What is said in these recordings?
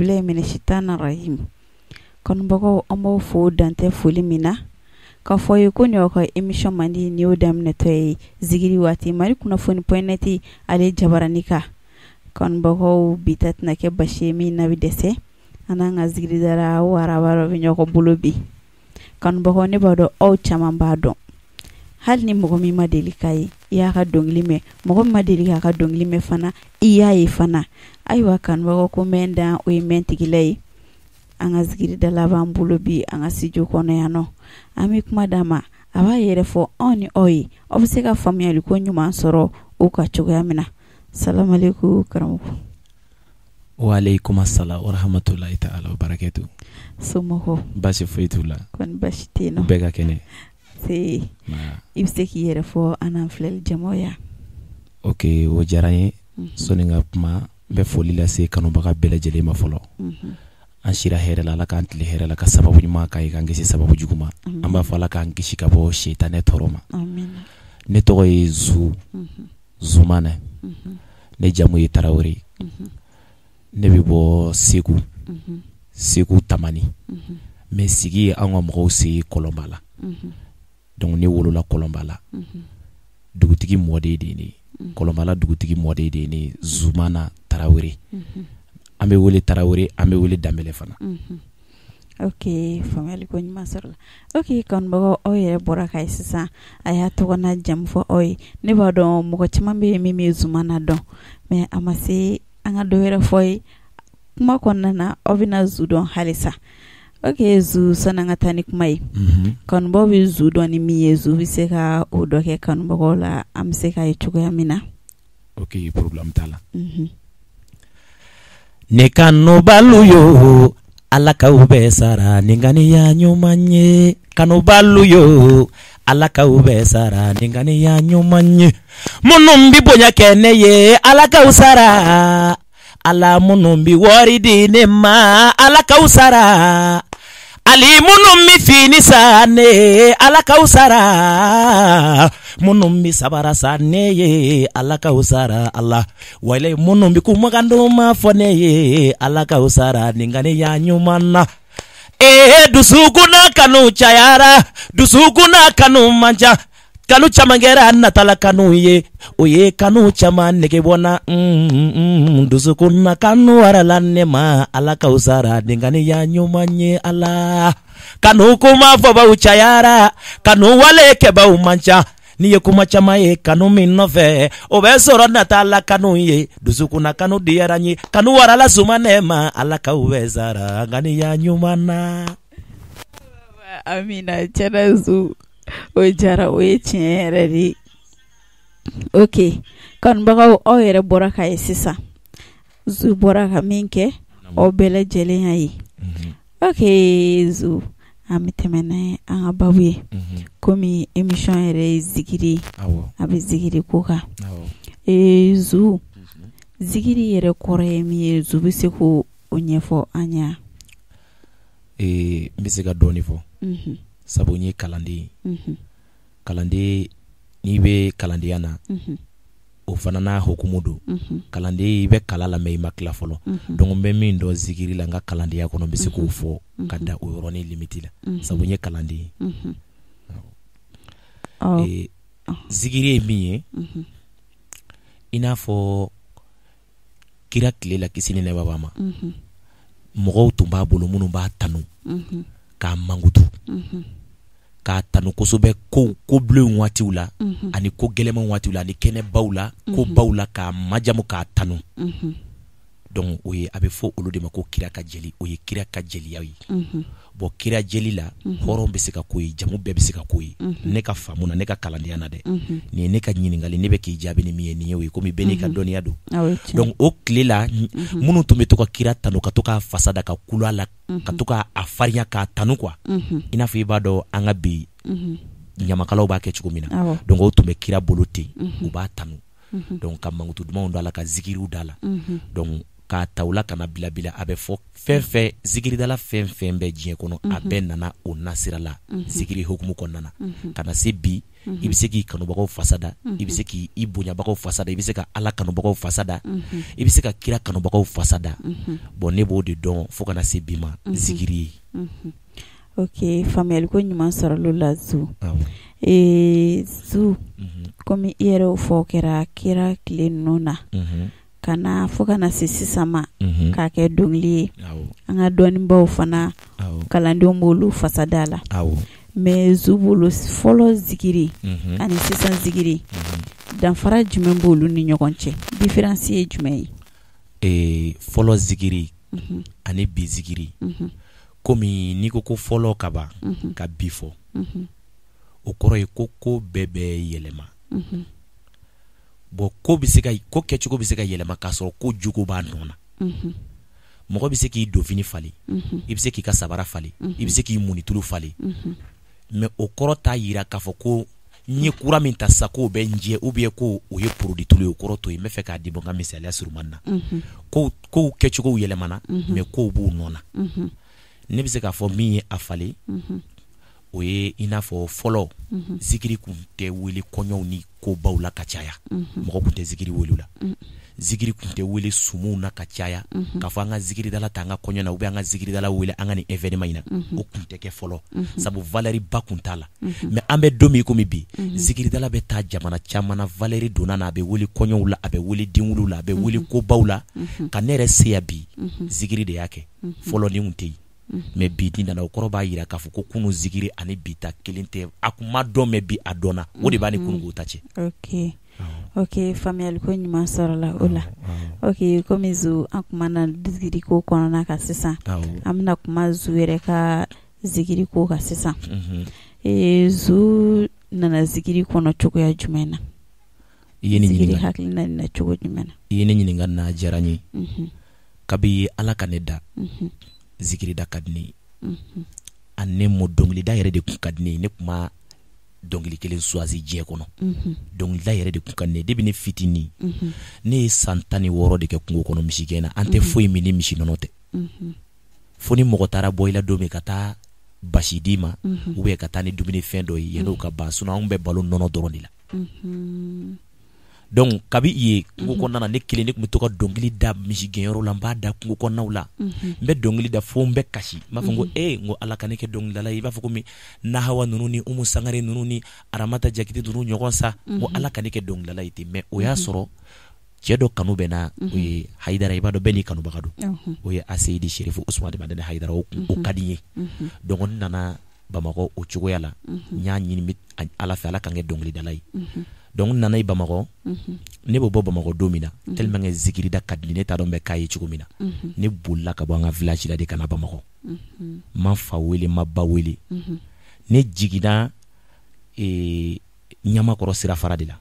Bilahi mina shitani rajim. Kanubagaw, an b'aw fo dantɛ foli min na, k'a fɔ ye ko nin y'aw ka émission mandi nin y'o daminɛtɔ ye, zikiri waati Mali kunnafoni.net ale jabarani kan. Kanubagaw, bi ta tɛna kɛ basi ye min na bɛ dɛsɛ, an n'an ka zikiridala waraba dɔ bɛ ɲɔgɔn bolo bi. Kanubagaw, ne b'a dɔn aw caman b'a dɔn, hali ni mɔgɔ min ma deli k'a ye, i y'a ka dɔnkili mɛn, mɔgɔ min ma deli k'a ka dɔnkili mɛn fana, i y'a ye fana. Ayiwa kanubagaw, ko mɛn dan o ye mɛn tigila ye. An ka zikiridala b'an bolo bi an ka studio kɔnɔ yan nɔ. An bɛ kuma d'a ma, a b'a yɛrɛ fɔ anw ni aw ye, aw bɛ se ka faamuyali ko ɲuman sɔrɔ o ka cogoya min na. Salamalekum karamɔgɔ. Waaleykum assalam wa rahmatulahi ta'ala wa barakatuh. Somɔgɔw? Baasi foyi t'u la. Kɔni baasi tɛ yen nɔ? Bɛɛ ka kɛnɛ. Se i bɛ se k'i yɛrɛ fɔ an n'an filɛli jama ya? Ok, o diyara n ye. Sɔnni ka kuma, n bɛ foli lase kanubaga bɛɛ lajɛlen ma fɔlɔ. An sira hɛrɛ la, Ala k'an tile hɛrɛ la, ka sababu ɲuman k'an ye, k'an kisi sababu jugu ma. An b'a fɔ Ala k'an kisi ka bɔ sitanɛ tɔɔrɔ ma. Ne tɔgɔ ye Zu Zumana. Ne jamu ye Tarawele. Ne bɛ bɔ Segu, Segu Tamani, mais sigi ye an ka mɔgɔw se Kɔlɔnba la. Donc ne wolola Kɔlɔnba la. Dugutigi mɔden de ye ne ye. Kɔlɔnba dugutigi mɔden de ye ne ye, Zumana Tarawele. An bɛ wele Tarawele, an bɛ wele Danbɛlɛ fana. Ok, faamuyali ko ɲuman sɔrɔla. Ok kanubagaw, aw yɛrɛ bɔra ka ye sisan, a y'a tɔgɔ n'a jamu fɔ aw ye. Ne b'a dɔn mɔgɔ caman bɛ yen min bɛ Zumana dɔn, mais a ma se an ka dɔ wɛrɛ fɔ ye kuma kɔnɔna na, aw bɛna Zu dɔn halisa. Ok Zu, sani an ka taa ni kuma ye, kanubagaw bɛ Zu dɔn ni min ye, Zu bɛ se ka o dɔ kɛ kanubagaw la, an bɛ se k'a ye cogoya min na. Ok, problème t'a la. Ne kanubalu yo, Ala k'aw bɛɛ sara ni ŋaniya ɲuman ye. Kanubalu yo, Ala k'aw bɛɛ sara ni ŋaniya ɲuman ye. Minnu bɛ bonya kɛ ne ye, Ala k'aw sara. Ala minnu bɛ wari di ne ma, Ala k'aw sara. Ali minnu bɛ fini san ne, Ala k'aw sara. Minnu bɛ sabara san ne ye, Ala k'aw sara. Ala wale minnu bɛ kumakan duman fɔ ne ye, Ala k'aw sara ni ŋaniya ɲuman na. Ee dusukun kanu cayara, dusukun kanu man ca. Kanu caman kɛra natala kanu ye, o ye kanu caman nege bɔ n na. Dusukun kanu warala ne ma, Ala k'aw sara ni ŋaniya ɲuman ye. Ala kanu kuma fɔbaw cayara, kanu wale kɛbaw man ca. N'i ye kuma caman ye kanu min nɔfɛ, o bɛ sɔrɔ natala kanu ye. Dusukun kanu diyara n ye, kanu warala Zumana ma, Ala k'aw bɛɛ sara ŋaniya ɲuman na. Amina. Cɛna Zu, o jara, o ye tiɲɛ yɛrɛ de ye. Ok kanubagaw, aw yɛrɛ bɔra ka ye sisan, Zu bɔra ka min kɛ, aw bɛɛ lajɛlen y'a ye. Ok Zu, an bɛ tɛmɛ n'a an ka babu ye. Komi émission yɛrɛ ye zikiri ye, a bɛ zikiri ko kan. Ee Zu, zikiri yɛrɛ kɔrɔ ye min ye, Zu bɛ se k'o ɲɛfɔ an ɲɛna? Ee n bɛ se ka dɔɔnin fɔ, sabu n ye kalanden ye. Kalanden, n'i bɛ kalandenya na, o fana n'a hukumu don. Kalanden, i bɛ kalan la mais i ma tila fɔlɔ. Donc n bɛ min dɔn zikiri la n ka kalandenya kɔnɔ, n bɛ se k'o fɔ ka da o yɔrɔnin limite la, sabu n ye kalanden ye. Zikiri ye min ye, i n'a fɔ kira tile la, kisi ni nɛɛma b'a ma, mɔgɔw tun b'a bolo minnu b'a tanu k'a mankutu, k'a tanu kosɛbɛ, ko kobilenw waatiw la ani ko gɛlɛnman waatiw la ani kɛnɛbaw la, kobaw la, k'a majamu, k'a tanu. Donc o ye, a bɛ fɔ olu de ma ko kira ka jeli. O ye kira ka jeliya ye. Bon, kira jeli la, hɔrɔn bɛ se ka ko ye, jamu bɛɛ bɛ se ka ko ye. Ne ka faamu na, ne ka kalandenya na dɛ, nin ye ne ka ɲininkali, ne bɛ k'i jaabi ni min ye, nin ye o ye, komi bɛɛ n'i ka dɔnniya don. Donc o tile la, minnu tun bɛ to ka kira tanu, ka to k'a fasa da, ka kula a la, ka to k'a farinya, k'a tanu quoi, i n'a fɔ i b'a dɔn an ka bi ɲamakalaw b'a kɛ cogo min na. Donc o tun bɛ kira bolo ten, u b'a tanu, donc ka mankutu dumanw da la, ka zikiriw da la. Donc K'a ta u la ka na bila bila, a bɛ fɔ fɛn fɛn, zikiridala fɛn fɛn bɛ diɲɛ kɔnɔ, a bɛɛ nana o nasira la zikiri hukumu kɔnɔna na ka na se bi. I bɛ se k'i kanubagaw fasa da, i bɛ se k'i bonyabagaw fasa da, i bɛ se ka Ala kanubagaw fasa da, i bɛ se ka kira kanubagaw fasa da. Bon, ne b'o de dɔn fo ka na se bi ma, zikiri ye. Ok, faamuyali ko ɲuman sɔrɔla o la Zu. Zu, komi i yɛrɛ y'o fɔ, kɛra kira tile ninnu na ka na fo ka na se sisan ma k'a kɛ dɔnkili ye, an ka dɔnnibaw fana, kalandenw b'olu fasa da la. Mais Zu bolo, fɔlɔ zikiri ani sisan zikiri, danfara jumɛn b'olu ni ɲɔgɔn cɛ? Différence ye jumɛn ye? Fɔlɔ zikiri ani bi zikiri, komi n'i ko ko fɔlɔ ka ban ka bi fɔ, o kɔrɔ ye ko ko bɛɛ bɛ yɛlɛma. Bon, ko bɛ se ka, ko kɛcogo bɛ se ka yɛlɛma k'a sɔrɔ ko jogo b'a nɔ na. Mɔgɔ bɛ se k'i donfini falen, i bɛ se k'i ka sabara falen, i bɛ se k'i munitulu falen, mais o kɔrɔ t'a yira k'a fɔ ko n ye kura min ta sisan k'o bɛ n jɛ, ou bien ko o ye produit tulu ye. O kɔrɔ t'o ye. N bɛ fɛ k'a di bɔ n ka misaliya surumani na. Kow kow kɛcogow yɛlɛmana, mais kow b'u nɔ na. Ne bɛ se k'a fɔ min ye a falen, o ye i n'a fɔ fɔlɔ zikiri kun tɛ wele kɔɲɔw ni kobaw la ka caya. Mɔgɔ kun tɛ zikiri wele la, zikiri kun tɛ wele sumuw na ka caya, k'a fɔ an ka zikiridala ta an ka kɔɲɔ na, ou bien an ka zikiridala wele an ka nin événement in na. O kun tɛ kɛ fɔlɔ, sabu valeur ba kun t'a la. Mais an bɛ don min i komi bi, zikiridala bɛ taa jamana caman na, valeur donna na, a bɛ wele kɔɲɔw la, a bɛ wele denwuluw la, a bɛ wele kobaw la. Ka ne yɛrɛ se yan bi, zikiri de y'a kɛ. Fɔlɔ nin kun tɛ yen, mais bi ni nana, o kɔrɔ b'a jira k'a fɔ ko kunun zikiri ani bi ta kelen tɛ. A kun ma dɔn, mais bi a dɔnna. O de b'a ni kununko ta cɛ. Ok, faamuyali ko ɲuman sɔrɔla o la. Ok, komi Zu, an kumana zikiri ko kɔnɔna kan sisan, an bɛna kuma Zu yɛrɛ ka zikiri ko kan sisan. Zu nana zikiri kɔnɔ cogoya jumɛn na? I ye ne zikiri ɲininka hakilina nana cogo jumɛn na? I ye ne ɲininka n'a diyara n ye. Kabi Ala ka ne da, zikirida ka di ne ye. A ne mɔ, dɔnkilida yɛrɛ de kun ka di ne ye. Ne kun ma dɔnkili kelen choisi diɲɛ kɔnɔ, dɔnkilida yɛrɛ de kun ka di ne ye depuis ne fitinin. Ne ye san 16 de kɛ kungo kɔnɔ misigɛn na. An tɛ foyi min ni misi nɔnɔ tɛ, fo ni mɔgɔ taara bɔ i la don min ka taa basi d'i ma, ou bien ka taa ni dumunifɛn dɔ ye, yan'o ka ban. Sinon anw bɛ balo nɔnɔ dɔrɔn de la. Donc kabi yen, kungo kɔnɔna na, ne kelen, ne tun bɛ to ka dɔnkili da misigɛnyɔrɔ la, n b'a da kungo kɔnɔnaw la, n bɛ dɔnkili da fo n bɛ kasi. N b'a fɔ n ko ee, n ko Ala ka ne kɛ dɔnkilidala ye, i b'a fɔ komi Nahawa ninnu ni Umu Sangare ninnu ni Aramata Jakite ninnu ɲɔgɔn sa. N ko Ala ka ne kɛ dɔnkilidala ye ten. Mais o y'a sɔrɔ cɛ dɔ kanu bɛ na, o ye Hayidara. I b'a dɔn, bɛɛ n'i kanubaga don. O ye Aseyidi Serifu Usumani Madani Hayidara. O ka di n ye. Donc n nana Bamakɔ o cogoya la. N y'a ɲini Ala fɛ, Ala ka n kɛ dɔnkilidala ye. Donc n nana ye Bamakɔ. Ne bɛ bɔ Bamakɔ don min na, tellement que zikirida ka di ne, t'a dɔn n bɛ k'a ye cogo min na, ne bolila ka bɔ an ka village la de ka na Bamakɔ. N ma fa wele, n ma ba wele. Ne jiginna Ɲamakɔrɔ sirafara de la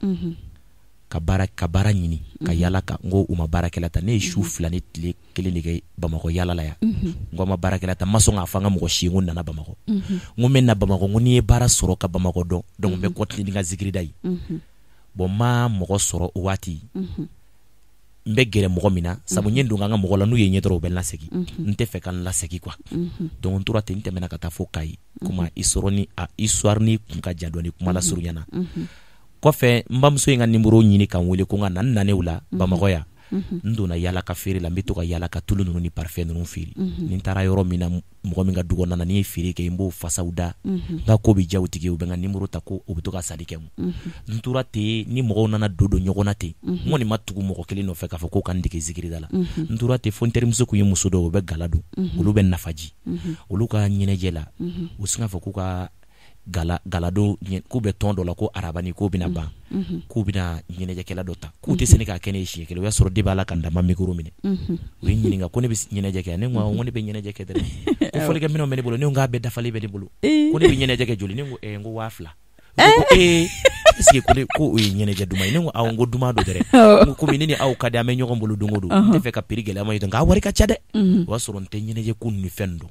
ka baara ɲini ka yala ka n ko u ma baarakɛla ta. Ne ye su 2 ni tile kelen de kɛ Bamakɔ yala la yan. N ko ma baarakɛla ta, n ma sɔn k'a fɔ an ka mɔgɔ si ye n ko n nana Bamakɔ, n ko n bɛ na Bamakɔ, n ko n'i ye baara sɔrɔ ka Bamakɔ dɔn, donc n bɛ continuer ni n ka zikirida ye. Bon, n ma mɔgɔ sɔrɔ o waati n bɛ gɛrɛ mɔgɔ min na, sabu n ye don an ka mɔgɔ la, n'u ye ɲɛ dɔrɔn u bɛ n lasegin. N tɛ fɛ ka n lasegin quoi. Donc n tora ten, n tɛmɛna ka taa fo Kayi. Kuma histoire ni a histoire ni kun ka jan dɔɔni, kuma lasurunya na. Kɔfɛ, n bamuso ye n ka numéro ɲini ka n wele ko n ka na. N nanen o la Bamakɔ yan, n donna yala ka feere la. N bɛ to ka yala ka tulu ninnu ni parfum ninnu feere. Ni n taara yɔrɔ min na, mɔgɔ min ka du kɔnɔna na, ni ye feere kɛ, n b'o fasaw da, n ka ko bɛ diya o tigi ye, u bɛ n ka numéro ta ko u bɛ to ka sanni kɛ n kun. N tora ten ni mɔgɔw nana don don ɲɔgɔn na ten. N kɔni ma tugu mɔgɔ kelen nɔfɛ k'a fɔ ko ka n dege zikirida la. N tora ten fo n terimuso kun ye muso dɔw, u bɛ gala don, olu bɛ nafaji. Olu ka ɲɛnajɛ la, u sin k'a fɔ k'u ka gala galadon, k'u bɛ tɔn dɔ la, ko arabani, k'o bɛna ban, k'u bɛna ɲɛnajɛkɛla dɔ ta, k'u tɛ se ne k'a kɛ ne ye siɲɛ kelen. O y'a sɔrɔ de b'a la ka n dama micro minɛ. U ye n ɲininka ko ne bɛ ɲɛnajɛ kɛ. Ne ko ko ne bɛ ɲɛnajɛ kɛ dɛ. Ko fɔlikɛminɛnw bɛ ne bolo. Ne ko k'a bɛɛ dafalen bɛ ne bolo. Ko ne bɛ ɲɛnajɛ kɛ joli? Ne ko n ko 2000. Ko ee, est-ce que ko ne ko o ye ɲɛnajɛ duman ye? Ne ko awɔ, n ko duman don dɛ. N ko komi ne ni aw ka di, an bɛ ɲɔgɔn bolo don o don, n tɛ fɛ ka prix gɛlɛya ma ye, nka a wari ka ca dɛ. O y'a sɔrɔ n tɛ ɲɛnajɛ ko ni fɛn dɔn.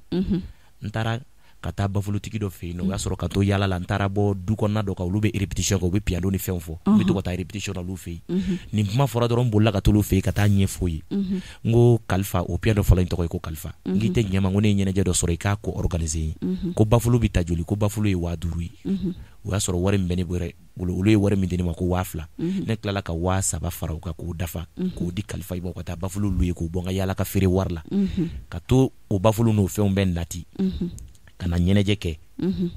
N taara Ka taa bafulutigi dɔ fɛ yen, o y'a sɔrɔ ka to yaala la, n taara bɔ du kɔnɔna dɔ kan, olu bɛ répétition kɛ, u bɛ piano ni fɛnw fɔ. N bɛ to ka taa répétition na olu fɛ yen. Nin kuma fɔra dɔrɔn, n bolila ka t'olu fɛ yen ka taa ɲɛfɔ ye. N ko Kalifa, o piano fɔlɔ in tɔgɔ ye ko Kalifa, n k'i tɛ ɲɛ ma, ko ne ye ɲɛnajɛ dɔ sɔrɔ, i k'a ko organiser ye. Ko bafulu bɛ ta joli? Ko bafulu ye 5000 ye. O y'a sɔrɔ wari min bɛ ne bolo, olu ye wari min di ne ma ko 2000. Ne tilala ka 3000 fara o kan k'o dafa, k'o di Kalifa ma ka taa bafulu louer, k'o bɔ n ka yaala ka feere wari la, ka to o bafulu n'o fɛnw bɛɛ nati ka na ɲɛnajɛ kɛ.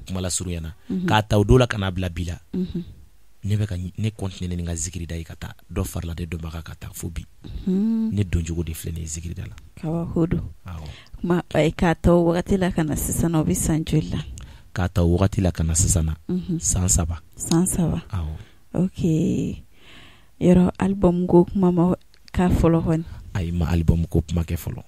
Kuma la surunya na, k'a ta o don la ka n'a bila bi la, ne bɛ ka ne continuer ni n ka zikirida ye, ka taa dɔ farala ne dɔnbaga ka taa fo bi. Ne doncogo de filɛ nin ye zikirida la. Kabako don. Kuma k'a ta o wagati la ka na sisan, o bɛ san joli la? K'a ta o wagati la ka na sisan na, san 3. San 3. Ok, yɔrɔ album ko kuma ma k'a fɔlɔ kɔni? Ayi, ma album ko kuma kɛ fɔlɔ.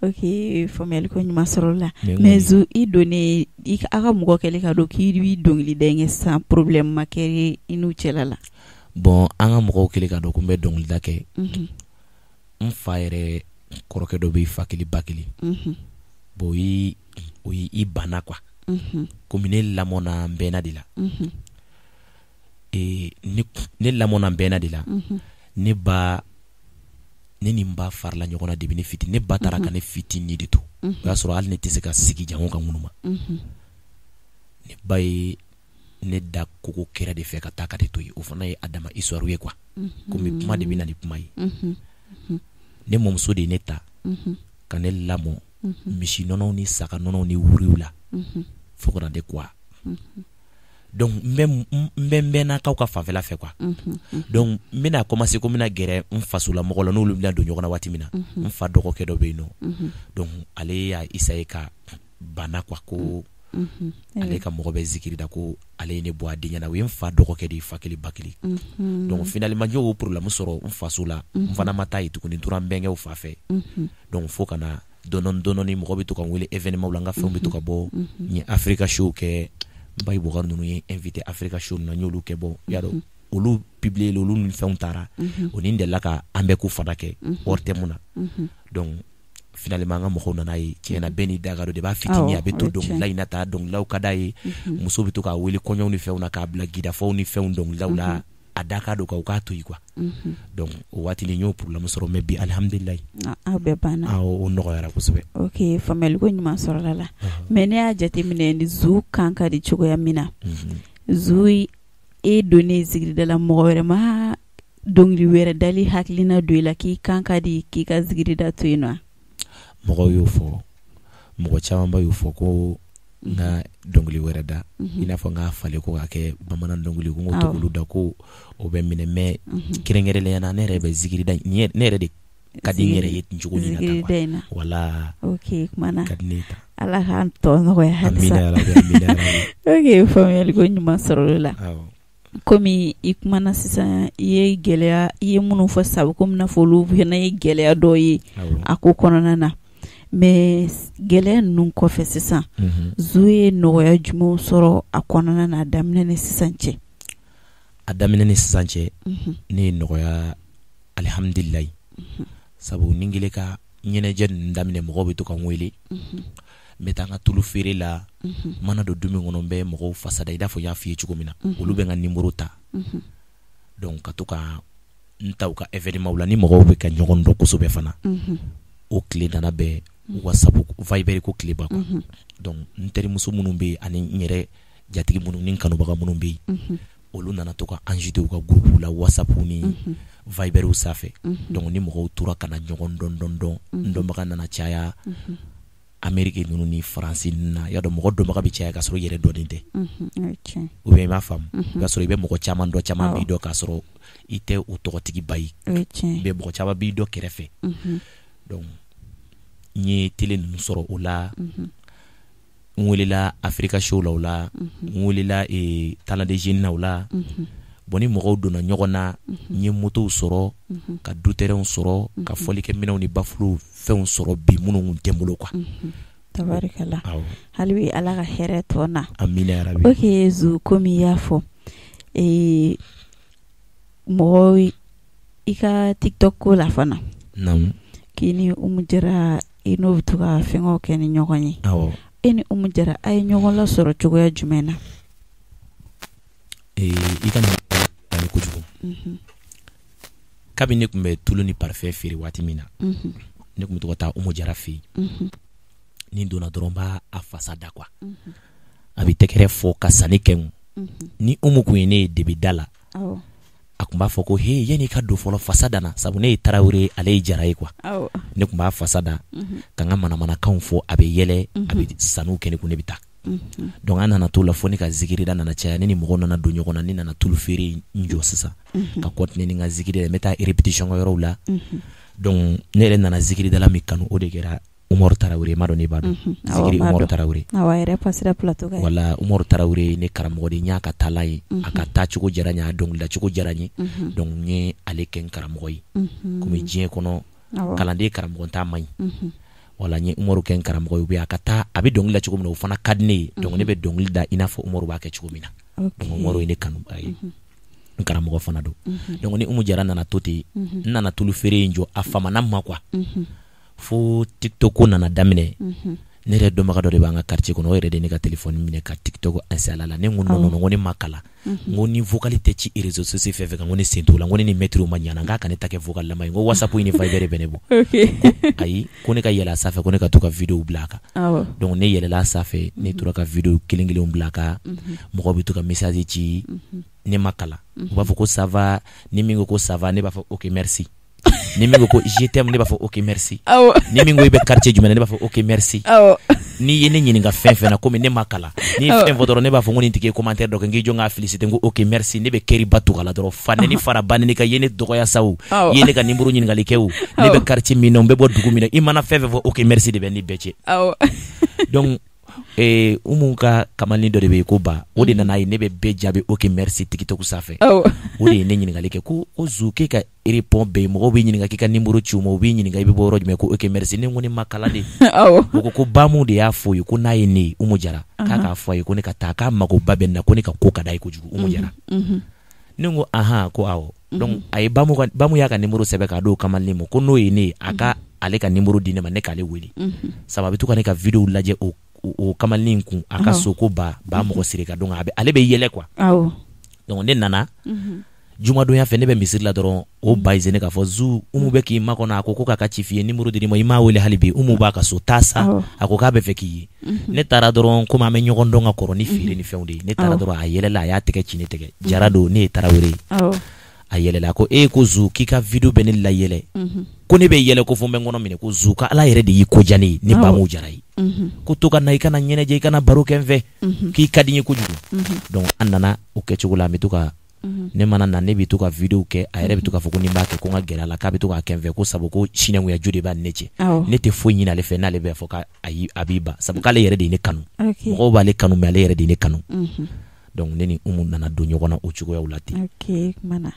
Ok, faamuyali ko ɲuman sɔrɔ la. Mais Zou, i donnen i aw ka mɔgɔ kɛlen ka dɔn k'i b'i dɔnkilida in kɛ sisan, problème ma kɛ i n'u cɛla la? Bon, an ka mɔgɔw kɛlen ka dɔn ko n bɛ dɔnkilida kɛ, n fa yɛrɛ kɔrɔkɛ dɔ bɛ fa kelen ba kelen, bon o i banna quoi. Komi ne lamɔna n bɛnna de la, ne lamɔna n bɛnna de la. Ne ba, ne ni n ba farala ɲɔgɔn na depuis ne fitinin. Ne ba taara ka ne fitinin de to, o y'a sɔrɔ hali ne tɛ se ka sigi jango ka ŋunuma. Ne ba ye ne da kogo kɛrɛ de fɛ ka taa ka ne to yen. O fana ye a dama histoire ye quoi, komi kuma de bɛ na ni kuma ye. Ne mɔmuso de ye ne ta ka ne lamɔ misi nɔnɔw ni saga nɔnɔw ni wuriw la fo ka na ne quoi. Donc n bɛ n bɛnnakaw ka fanfɛla fɛ quoi. Donc n bɛna commencer ko n bɛna gɛrɛ n fasola mɔgɔ la, n'olu bɛna don ɲɔgɔn na waati min na, n fa dɔgɔkɛ dɔ bɛ yen nɔ. Donc ale y'a essayer ka banna quoi, ko ale ka mɔgɔ bɛ zikiri da, ko ale ye ne bɔ a den ɲɛna. O ye n fa dɔgɔkɛ de ye, fa kelen ba kelen. Donc finalement n y'o problème sɔrɔ n faso la. N fana ma taa yen tuguni, n tora n bɛnkɛw fa fɛ. Donc fo ka na dɔɔni dɔɔni, mɔgɔ bɛ to ka n wele événement la, n ka fɛnw bɛ to ka bɔ. N ye Africa show kɛ, n ba Bukari ninnu ye invité Africa show na, n y'olu kɛ. Bɔ y'a dɔn, olu publier, olu ni fɛnw taara, o ni n delila ka an bɛɛ ko fana kɛ hors thème na. Donc finalement an ka mɔgɔw nana ye tiɲɛna, bɛɛ n'i da ka don de b'a fitinin, a bɛ to dɔnkilida in na taa, dɔnkilidaw ka d'a ye, muso bɛ to k'a wele kɔɲɔw ni fɛnw na, k'a bila gidafaw ni fɛnw dɔnkilidaw la, a da ka don kan, u k'a to yen quoi. Donc o waati ni n y'o problème sɔrɔ, mais bi alihamudulilayi. Aw bɛɛ banna. Awɔ, o nɔgɔyara kosɛbɛ. Ok, faamuyali ko ɲuman sɔrɔla la. Mais ne y'a jateminɛ ni Zou kan ka di cogoya min na, Zou, e donnen zikirida la, mɔgɔ wɛrɛ ma dɔnkili wɛrɛ dali hakilina don i la k'i kan ka di k'i ka zikirida to yen nɔ? Mɔgɔw y'o fɔ, mɔgɔ camanba y'o fɔ ko n ka dɔnkili wɛrɛ da, i n'a fɔ n k'a falen ko k'a kɛ bamanan dɔnkili, ko n ko to k'olu da, ko o bɛ minɛ. Mais kɛrɛnkɛrɛnnenya la, ne yɛrɛ bɛ zikirida, ne yɛrɛ de ka di n yɛrɛ ye cogo min na tan quoi. Wala. Ok, kumana ka di ne ye tan. Ala k'an tɔ nɔgɔya halisa. Amina yarabi, amina yarabi. Ok, faamuyali ko ɲuman sɔrɔ o la. Komi i kumana sisan, i ye gɛlɛya i ye minnu fɔ sisan, komi n'a fɔ olu fana ye gɛlɛya dɔ ye a ko kɔnɔna na. Mais gɛlɛya ninnu kɔfɛ sisan, Zou ye nɔgɔya jumɛnw sɔrɔ a kɔnɔna na, a daminɛ ni sisan cɛ? A daminɛ ni sisan cɛ, ne ye nɔgɔya, alihamudulilayi, sabu ni n kɛlen ka ɲɛnajɛ ninnu daminɛ, mɔgɔw bɛ to ka n wele, n bɛ taa n ka tulu feere la, mana don du min kɔnɔ, n bɛ mɔgɔw fasa da i n'a fɔ n y'a f'i ye cogo min na, olu bɛ n ka numéro ta. Donc ka to ka n ta u ka événement la, ni mɔgɔw bɛ ka ɲɔgɔn dɔn kosɛbɛ fana. O tile nana bɛn WhatsApp, Viber ko tile ba quoi. Donc n terimuso minnu bɛ yen ani n yɛrɛ jatigi minnu ni n kanubaga minnu bɛ yen, olu nana to ka ajouter u ka groupe la WhatsApp ni Viber sanfɛ. Donc ni mɔgɔw tora ka na ɲɔgɔn dɔn dɔn dɔn, n dɔnbaga nana caya Amérique ninnu ni Faransi ninnu na. Y'a dɔn, mɔgɔ dɔnbaga bɛ caya k'a sɔrɔ i yɛrɛ dɔnnen tɛ, ou bien i m'a faamu? O y'a sɔrɔ i bɛ mɔgɔ caman dɔn, caman b'i dɔn k'a sɔrɔ i tɛ o tɔgɔtigiba ye, mais mɔgɔ caman b'i dɔn kɛrɛfɛ. Donc n ye télé ninnu sɔrɔ o la, n welela Africa Show la o la, n welela Talent des Jeunes na o la. Bon, ni mɔgɔw donna ɲɔgɔn na, n ye motow sɔrɔ, ka du terrainw sɔrɔ, ka fɔlikɛminɛnw ni bafuluw fɛnw sɔrɔ bi minnu tɛ n bolo quoi. Tabarikala. Hali bi Ala ka hɛrɛ tɔ na. Amina yarabi. Ok Zou, komi i y'a fɔ, mɔgɔ i ka TikTok ko la fana, k'i ni Umu Jara, i n'o bɛ to ka fɛngɛw kɛ ni ɲɔgɔn ye. E ni Umu Jara a ye ɲɔgɔn lasɔrɔ cogoya jumɛn na? I ka nin kojugu. Kabini ne tun bɛ tulu ni parfum feere waati min na, ne tun bɛ to ka taa Umu Jara fɛ yen. Ni donna dɔrɔn b'a a fasa da quoi. A bɛ tɛgɛrɛ fɔ ka sanni kɛ n kun. Ni Umu kun ye ne ye debi da la, a tun b'a fɔ ko he, yanni i ka don fɔlɔ, fasa da na, sabu ne ye Tarawele, ale ye Jara ye quoi. Ne tun b'a fasa da ka n ka manamanakanw fɔ, a bɛ yɛlɛ, a bɛ sanu kɛ ne kun, ne bɛ taa. Donc an nana t'o la fo ne ka zikirida nana caya, ne ni mɔgɔw nana don ɲɔgɔn na, ne nana tulu feere n jɔ sisan ka continuer ni n ka zikiri ye, n bɛ taa répétition kɛ yɔrɔw la. Donc ne yɛrɛ nana zikiridala min kanu, o de kɛra Umaru Tarawele. M'a dɔn ne b'a dɔn. Zikiri Umaru Tarawele. Awɔ, a yɛrɛ passera plateau kan. Wala, Umaru Tarawele ne karamɔgɔ de, n y'a ka taalan ye, a ka taacogo diyara n ye, a dɔnkilidacogo diyara n ye. Donc n ye ale kɛ n karamɔgɔ ye. Komi diɲɛ kɔnɔ, kalanden karamɔgɔ t'a man ɲi. Wala, n ye Umaru kɛ n karamɔgɔ ye, a ka taa, a bɛ dɔnkili da cogo min na, o fana ka di ne ye. Donc ne bɛ dɔnkili da i n'a fɔ Umaru b'a kɛ cogo min na. Donc Umaru ye ne kanu, ye n karamɔgɔ fana don. Donc ni Umu Jara nana to ten, n nana tulu feere in jɔ, a famana ma quoi. Fo TikTok ko nana daminɛ. Ne yɛrɛ dɔnbaga dɔ de b'an ka quartier kɔnɔ, o yɛrɛ de ne ka téléphone minɛ ka TikTok installer la. Ne ko non non, ko ne ma kalan, n ko ni vocal tɛ ci réseaux sociaux fɛn fɛn kan, ko ne sen t'o la, n ko ne ni maître ma ɲana, n k'a ka ne ta kɛ vocal lama ye, n ko WhatsApp ni Viber bɛ ne bɔ. Ko ayi, ko ne ka yɛlɛ a sanfɛ, ko ne ka to ka vidéo bila a kan. Donc ne yɛlɛla a sanfɛ, ne tora ka vidéo kelen kelenw bila a kan, mɔgɔw bɛ to ka message ci. Ne ma kalan, u b'a fɔ ko ça va, ni min ko ko ça va, ne b'a fɔ ok merci. Ni min ko ko je t'aime, ne b'a fɔ ok merci. Ni min ko i bɛ quartier jumɛn na, ne b'a fɔ ok merci. N'i ye ne ɲininka fɛn fɛn na, komi ne ma kalan, n'i ye fɛn fɔ dɔrɔn, ne b'a fɔ ko nin tigi ye commentaire dɔ kɛ, n k'i jɔ n k'a féliciter, n ko ok merci. Ne bɛ kɛriba tugu a la dɔrɔn, fa nɛni fara ba nɛni kan, i ye ne dɔgɔya sa o, i ye ne ka numéro ɲininkali kɛ o, ne bɛ quartier min na, n bɛ bɔ dugu min na, i mana fɛn fɛn fɔ, ok merci de bɛ ni bɛɛ cɛ. Donc Umu ka kamalen dɔ de bɛ yen ko Ba, o de nana ye ne bɛ bɛɛ jaabi ok merci TikTok sanfɛ. O de ye ne ɲininkali kɛ ko o Zu, k'e ka répond bɛɛ ye, mɔgɔw b'i ɲininka k'i ka numéro ci u ma, u b'i ɲininka i bɛ bɔ yɔrɔ jumɛn, ko ok merci. Ne ko ne ma kalan de. O ko ko Bamu de y'a fɔ ye ko n'a ye ne ye, Umu Jara, k'a k'a fɔ a ye ko ne ka taa, k'a magoba bɛ n na, ko ne ka ko ka d'a ye kojugu, Umu Jara. Ne ko ahan, ko awɔ. Donc a ye Bamu ka, Bamu y'a ka numéro sɛbɛn k'a d'o kamalen ma, ko n'o ye ne ye, a ka ale ka numéro di ne ma, ne k'ale wele. Sabu a bɛ to ka ne ka vidéo lajɛ o kamalen in kun a ka so, ko ba ba mɔgɔ siri ka. Donc a bɛ ale bɛ yɛlɛ quoi. Donc ne nana jumadonya fɛ, ne bɛ misiri la dɔrɔn, o ba ye ne k'a fɔ Zu, Umu bɛ k'i makɔnɔ, a ko ko k'a ka ci f'i ye, numéro dir'i ma, i m'a wele hali bi, Umu b'a ka so, taa sa, a ko k'a bɛ fɛ k'i ye. Ne taara dɔrɔn, komi an bɛ ɲɔgɔn dɔn ka kɔrɔ ni feere ni fɛnw de ye, ne taara dɔrɔn, a yɛlɛla, a y'a tɛgɛ ci ne tɛgɛ, Jara don, ne ye Tarawele ye. A yɛlɛla, a ko e ko Zu, k'i ka vidéo bɛ ne la yɛlɛ, ko ne bɛ yɛlɛ, ko fo n bɛ n kɔnɔ minɛ, ko Zu, ko Ala yɛrɛ de y'i ko diya ne ye, ne Bamu Jara ye, ko to ka na, i kana ɲɛnajɛ, i kana baro kɛ n fɛ, k'i ka di n ye kojugu. Donc an nana o kɛcogo la, an bɛ to ka, ne mana na, ne bɛ to ka vidéo kɛ, a yɛrɛ bɛ to k'a fɔ ko ni n b'a kɛ, ko n ka gɛrɛ a la, k'a bɛ to k'a kɛ n fɛ, ko sabu ko sinankunya jo de b'a ni ne cɛ. Ne tɛ foyi ɲini ale fɛ n'ale bɛ fɔ k'ayi, a b'i ban, sabu k'ale yɛrɛ de ye ne kanu. Mɔgɔw b'ale kanu, mais ale yɛrɛ de ye ne kanu. Donc ne ni Umu nana don ɲɔgɔn na o cogoyaw la ten. Ok, kumana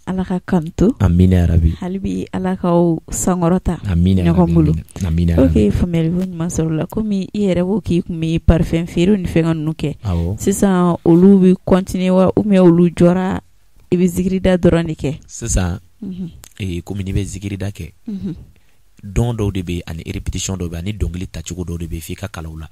Ala ka kanto. Amina yarabi. Hali bi Ala k'aw sankɔrɔta Amina. ɲɔgɔn bolo. Amina. Ok, faamuyali ko ɲuman sɔrɔ la. Komi i yɛrɛ ko k'i tun bɛ parfum feere ni fɛn ninnu kɛ, sisan olu bɛ continuer wa, ou bien olu jɔra, i bɛ zikirida dɔrɔn de kɛ? Sisan komi n'i bɛ zikirida kɛ, dɔn dɔw de bɛ, ani répétition dɔw bɛ, ani dɔnkili tacogo dɔw de bɛ, f'i ka kalan o la,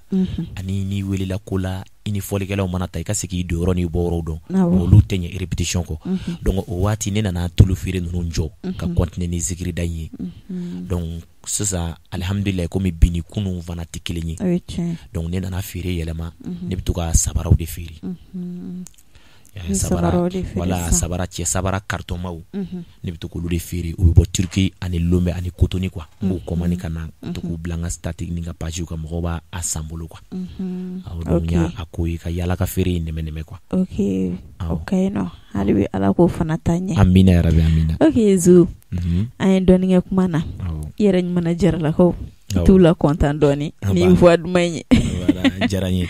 ani n'i welela ko la, i ni fɔlikɛlaw mana ta, i ka se k'i don yɔrɔ n'i bɔ yɔrɔw dɔn, olu tɛ ɲɛ répétition kɔ. Donc o waati ne nana tulu feere ninnu jɔ ka continuer ni zikirida in ye. Donc sisan alihamudulila, komi bi ni kunun fana tɛ kelen ye, donc ne nana feere yɛlɛma, ne bɛ to ka sabaraw de feere. Sabara, wala sabara cɛ, sabara cartonmaw, ne bɛ to k'olu de feere. U bɛ bɔ Turquie ani Lomé ani Cotonou quoi. N b'o commande ka na to k'u bila n ka statut ni n ka page kan, mɔgɔw b'a a san bolo quoi. Awɔ, donc n y'a ko ye ka yala ka feere in nɛmɛ nɛmɛ quoi. Ok, o ka ɲi nɔ, hali bi Ala k'o fana taa ɲɛ. Amina yarabi, amina. Ok Zu, an ye dɔɔnin kɛ kuma na, i yɛrɛ ɲuman Jaralakaw, i t'u la content dɔɔnin ni voix duman in ye. Voilà, diyara n ye.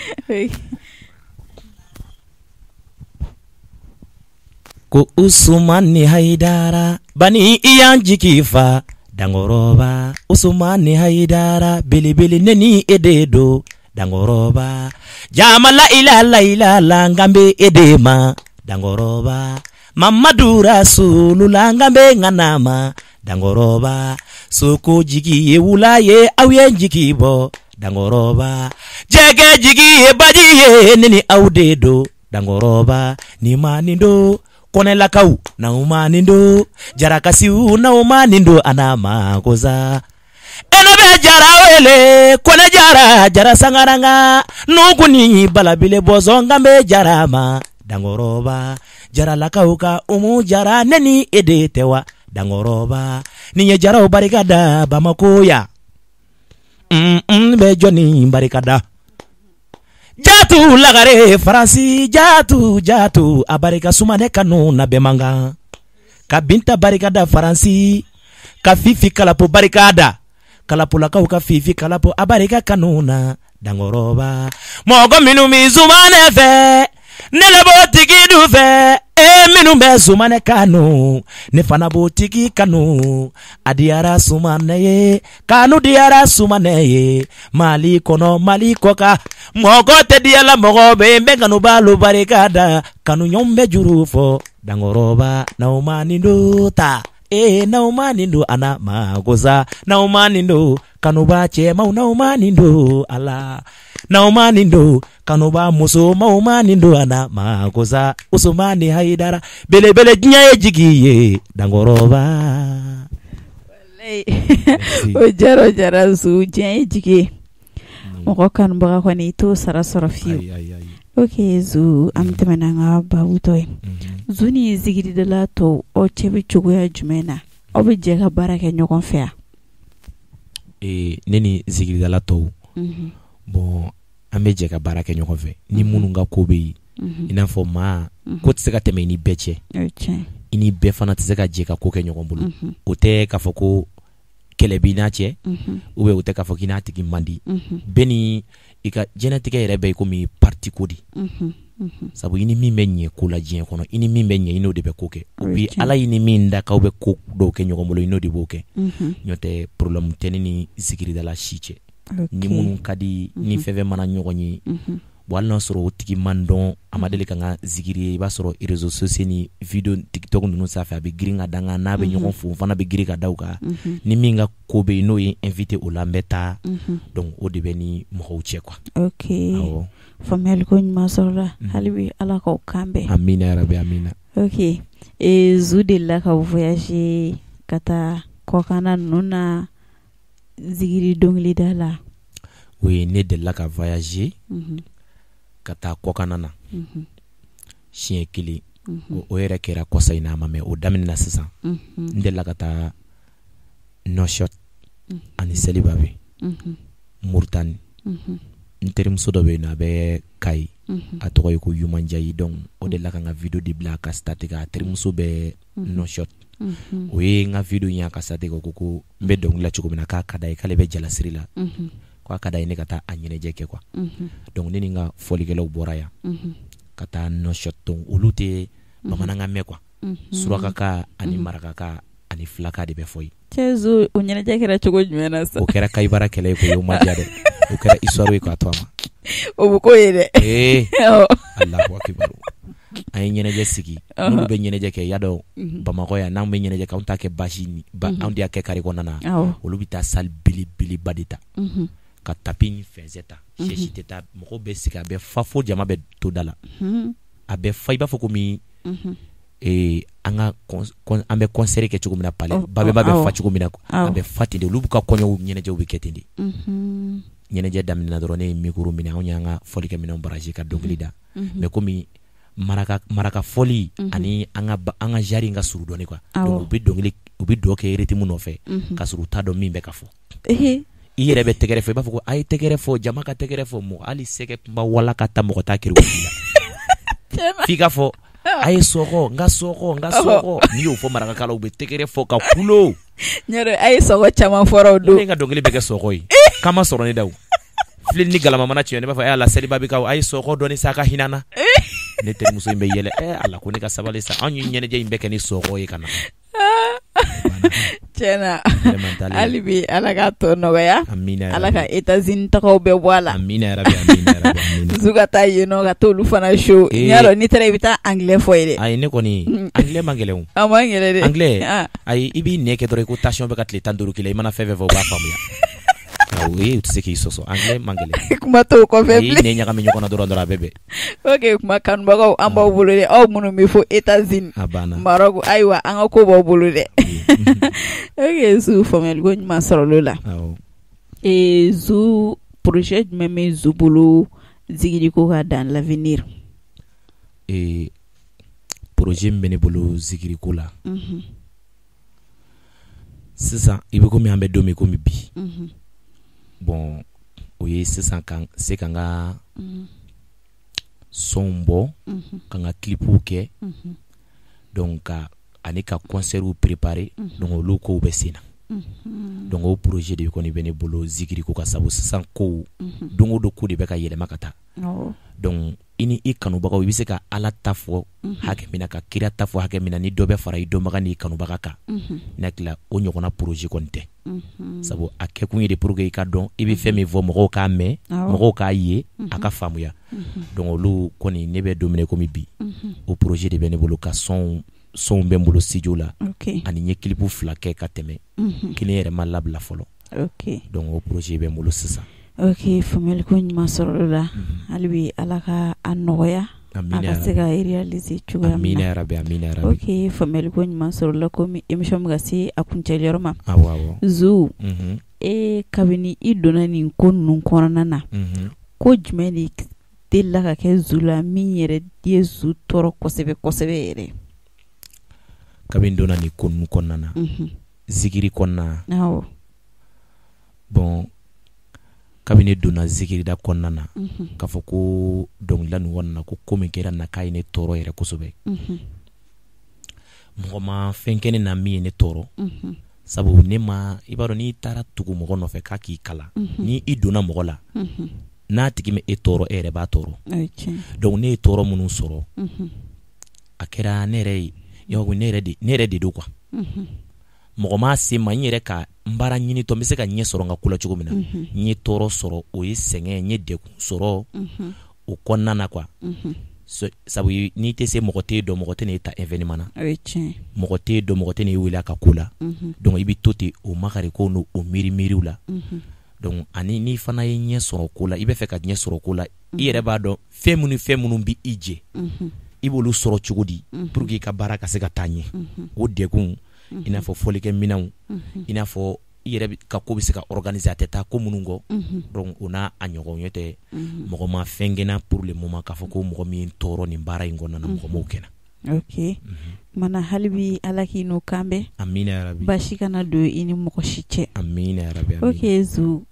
Ko Usumani Hayidara bani, i y'an jigi fa Dankɔrɔba. Usumani Hayidara belebele, ne ni e de don Dankɔrɔba. Jamala ila la ila la, n kan bɛ e de ma Dankɔrɔba. Mamadu Rasulula, n kan bɛ ŋana ma Dankɔrɔba. Soko jigi ye wula ye, aw ye jigi bɔ. Dankɔrɔba jɛgɛ jigi ye baji ye ne ni aw de don Dankɔrɔba ni ma nin don kɔnɛlakaw n'aw ma nin don jarakasiw n'aw ma nin don a n'a ma sa e ne bɛ jara wele kɔnɛ jara jara sangaranga nukuni balabile bɔsɔn kan bɛ jara ma Dankɔrɔba jaralakaw ka umu jara ne ni e de tɛ wa Dankɔrɔba nin ye jaraw barika da Bamakɔ yan n bɛ jɔnni barika da jatu lagare faransi jatu jatu a barika sumanɛ kanu na bɛɛ man kan ka binta barika da faransi ka fifi kalapo barika da kalapolakaw ka fifi kalapo a barika kanu na Dankɔrɔba mɔgɔ minnu bɛ sumanɛ fɛ ne le b'o tigi du fɛ e minnu bɛ sumanɛ kanu ne fana b'o tigi kanu a diyara sumanɛ ye kanu diyara sumanɛ ye mali kɔnɔ mali kɔkan mɔgɔ tɛ diyala mɔgɔ bɛ n bɛ kanubalu barika da kanuɲɔgɔn bɛ juru fɔ Dankɔrɔba n'aw ma nin don ta ee n'aw ma nin don a na mago sa n'aw ma nin don kanuba cɛmaw n'aw ma nin don ala n'aw ma nin don kanuba musomaw ma nin don a na mago sa Usumani Hayidara belebele diɲɛ ye jigi ye Dankɔrɔba. O jara jara Zu diɲɛ ye jigi ye mɔgɔ kanubaga kɔni i t'o sara sɔrɔ fiyewu. Ok Zu an bɛ tɛmɛ n'an ka baabu tɔ ye. Zu ni zikiridala tɔw aw cɛ bɛ cogoya jumɛn na aw bɛ jɛ ka baara kɛ ɲɔgɔn fɛ yan? Ne ni zikiridala tɔw bon an bɛ jɛ ka baara kɛ ɲɔgɔn fɛ ni minnu ka ko bɛ yen i n'a fɔ maa ko tɛ se ka tɛmɛ i ni bɛɛ cɛ i ni bɛɛ fana tɛ se ka jɛ ka ko kɛ ɲɔgɔn bolo o tɛ k'a fɔ ko kɛlɛ b'i n'a cɛ ou bien o tɛ k'a fɔ k'i n'a tigi man di bɛɛ ni i ka diɲɛlatigɛ yɛrɛ bɛ i komi parti ko de sabu i ni min bɛ ɲɛ ko la diɲɛ kɔnɔ i ni min bɛ ɲɛ i n'o de bɛ ko kɛ o bi ala i ni min da k'aw bɛ ko dɔw kɛ ɲɔgɔn bolo i n'o de b'o kɛ n'o tɛ problème tɛ ne ni zikiridala si cɛ ni minnu ka di ni fɛn fɛn mana ɲɔgɔn ye bon hali n'a sɔrɔ o tigi man dɔn a ma deli ka n ka zikiri ye i b'a sɔrɔ réseaux sociaux ni vidéo TikTok ninnu sanfɛ a bɛ girin ka da n kan n'a bɛ ɲɔgɔn fo n fana bɛ girin ka da u kan ni min ka ko bɛ yen n'o ye invité o la n bɛ taa donc o de bɛ ni mɔgɔw cɛ quoi. Ok awɔ faamuyali ko ɲuman sɔrɔla hali bi Ala k'aw kan bɛn. Amina yarabi amina. Ok Zu delila ka voyager ka taa kɔkanna ninnu na zikiri dɔnkilida la. Oui ne delila ka voyager ka taa kɔkanna na siɲɛ kelen o yɛrɛ kɛra kɔsa in na a ma mɛn o daminɛna sisan n delila ka taa Nouakchott ani Selibabe Mauritanie n terimuso dɔ bɛ yen nɔ a bɛ Kayi a tɔgɔ ye ko Yumanjayi donc o delila ka n ka vidéo de bila a ka statut kan a terimuso bɛ Nouakchott o ye n ka vidéo in y'a ka statut kan ko n bɛ dɔnkili la cogo min na k'a ka d'a ye k'ale bɛ jalasiri la k'a ka d'a ye ne ka taa a ɲɛnajɛ kɛ quoi donc ne ni n ka fɔlikɛlaw bɔra yan ka taa Nouakchott donc olu tɛ bamanankan mɛn quoi surakakan ani marakakan ani filakan de bɛ fɔ yen. Cɛ Zu o ɲɛnajɛ kɛra cogo jumɛn na sa? O kɛra Kayibara kɛlɛ ye koyi o ma diya dɛ o kɛra histoire ye k'a to a ma. O bɛ k'o ye dɛ. Ee Alahu akibaru an ye ɲɛnajɛ sigi n'olu bɛ ɲɛnajɛ kɛ y'a dɔn Bamakɔ yan n'an bɛ ɲɛnajɛ kɛ anw t'a kɛ basi ni anw de y'a kɛ carré kɔnɔna na olu bɛ taa salle belebeleba de ta ka tapis ni fɛnsɛ ta chaise tɛ taa mɔgɔw bɛ sigi a bɛ fa fo jama bɛ to da la a bɛ fa i b'a fɔ komi an ka an bɛ concert kɛ cogo min na palais Babemba bɛ fa cogo min na a bɛ fa ten de olu b'u ka kɔɲɔw ɲɛnajɛw bɛ kɛ ten de ɲɛnajɛ daminɛna dɔrɔn ne ye micro minɛ anw y'an ka fɔlikɛminɛnw branché ka dɔnkili da mais komi maraka fɔli ani an ka genre in ka surun dɔɔni quoi donc u bɛ dɔnkili u bɛ dɔn kɛ rythme nɔfɛ ka sɔrɔ u t'a dɔn min bɛ ka fɔ i yɛrɛ bɛ tɛgɛrɛ fɔ i b'a fɔ ko a ye tɛgɛrɛ fɔ jama ka tɛgɛrɛ fɔ mɔgɔ hali sɛgɛ kunba wala ka taa mɔgɔ t'a kiri la f'i ka fɔ a ye sɔgɔ n ka sɔgɔ n ka sɔgɔ n'i y'o fɔ marakakan la u bɛ tɛgɛrɛ fɔ ka kulo a ye sɔgɔ caman fɔra o don ne ka dɔnkili bɛ kɛ sɔgɔ ye k'an ma sɔrɔ ne da o filen ni galama mana ci ne b'a fɔ ala Seliba bɛ ka a ye sɔgɔ dɔɔni sa ka hinɛ na ne terimuso in bɛ yɛlɛ ala ko ne ka sabali sa anw ye ɲɛnajɛ in bɛɛ kɛ ni sɔgɔ ye ka na tiɲɛna hali bi ala ka tɔ nɔgɔya ala ka États-Unis tagaw bɛɛ bɔ a la Zu ka taa yen nɔ ka t'olu fana show y'a dɔn n'i taara i bɛ taa anglais fɔ yen dɛ ayi ne kɔni anglais man gɛlɛn o a man gɛlɛn dɛ anglais ayi i b'i nɛn kɛ dɔrɔn i ko tension bɛ ka tile 15 k'i la i mana fɛn fɛn fɔ u b'a faamuya. O ye, u tɛ se k'i sɔsɔ, anglais man gɛlɛn. Kuma t'o kɔfɛ. I bilen. Ne ɲagami ɲɔgɔn na dɔrɔn, a bɛ bɛn. Ok, kuma kanubagaw, an b'aw bolo dɛ, aw minnu bɛ fo États-Unis, A banna. Maroc, ayiwa, an ka ko b'aw bolo dɛ. Ok Zou, faamuyali ko ɲuman sɔrɔla o la. Awɔ. Zou, projet jumɛn bɛ Zou bolo zikiri ko ka dans l'avenir? Projet min bɛ ne bolo zikiri ko la sisan, i bɛ komi an bɛ don min komi bi, bon, o ye sisan ka se ka n ka sonw bɔ, ka n ka clipw kɛ, donc ka ani ka concertw préparer. Donc olu kow bɛ sen na. Donc o projet de kɔni bɛ ne bolo zikiri ko ka, sabu sisan kow, don o don ko de bɛ ka yɛlɛma ka taa. Donc i ni i kanubagaw, i bɛ se ka Ala ta fɔ hakɛ min na, ka kira ta fɔ hakɛ min na, ni dɔ bɛ fara i dɔnbaga n'i kanubaga kan. Ne hakili la, o ɲɔgɔnna projet kɔni tɛ, sabu a kɛkun ye de pour que i ka dɔn i bɛ fɛn min fɔ, mɔgɔw k'a mɛn, mɔgɔw k'a ye, a ka faamuya. Donc olu kɔni, ne bɛ don min na komi bi, o projet de bɛ ne bolo. Ka sonw bɛ n bolo studio la, ani n ye clip 2 kɛ ka tɛmɛ, kelen yɛrɛ ma labila fɔlɔ. Donc o projet bɛ n bolo sisan. Ok, faamuyali ko ɲuman sɔrɔla o la. Hali bi Ala ka a nɔgɔya, a ka se ka réaliser cogoya min na. Amina yarabi, amina yarabi. Ok, faamuyali ko ɲuman sɔrɔla. Komi émission bɛ ka se a kuncɛli yɔrɔ ma, awɔ awɔ Zou, e kabini i donna nin ko ninnu kɔnɔna na, ko jumɛn de delila ka kɛ Zou la min yɛrɛ ye Zou tɔɔrɔ kosɛbɛ kosɛbɛ yɛrɛ? Kabini donna nin ko ninnu kɔnɔna na, zikiri kɔnɔna, awɔ bon, kabini donna zikirida kɔnɔna na, k'a fɔ ko dɔnkilida nin kɔnɔna na, ko min kɛra na k'a ye ne tɔɔrɔ yɛrɛ kosɛbɛ, mɔgɔ ma fɛn kɛ ne na min ye ne tɔɔrɔ, sabu ne ma, i b'a dɔn, n'i taara tugu mɔgɔ nɔfɛ k'a k'i kalan, ni i donna mɔgɔ la, n'a tigi ma e tɔɔrɔ, e yɛrɛ b'a tɔɔrɔ. Donc ne ye tɔɔrɔ minnu sɔrɔ, a kɛra ne yɛrɛ ye, ne yɛrɛ de don quoi. Mɔgɔ ma se ma, n yɛrɛ ka n baara ɲini tɔ, n bɛ se ka ɲɛ sɔrɔ n ka ko la cogo min na. N ye tɔɔrɔ sɔrɔ, o ye sɛgɛn, n ye degun sɔrɔ o kɔnɔna na quoi. Sabu n'i tɛ se, mɔgɔ t'e dɔn, mɔgɔ tɛ n'e ta événement na, mɔgɔ t'e dɔn, mɔgɔ tɛ n'e wele a ka ko la. Donc i bɛ to ten o makari ko n'o o miiri miiriw la. Donc ani n'i fana ye ɲɛ sɔrɔ ko la, i bɛ fɛ ka ɲɛ sɔrɔ ko la, i yɛrɛ b'a dɔn fɛn minnu bɛ i jɛ, i b'olu sɔrɔ cogo di pour que i ka baara ka se ka taa ɲɛ. O degun, i n'a fɔ fɔlikɛminɛnw, i n'a fɔ i yɛrɛ ka ko bɛ se ka organiser, a tɛ taa ko minnu kɔ. Donc o n'a a ɲɔgɔn tɛ. Mɔgɔ ma fɛn kɛ n na pour le moment k'a fɔ ko mɔgɔ min tɔɔrɔ nin baara in kɔnɔna na, mɔgɔ m'o kɛ n na. Ok, mana hali bi Ala k'i n'o kan bɛn. Amina yarabi. Baasi kana don i ni mɔgɔ si cɛ. Amina yarabi. Ok Zou,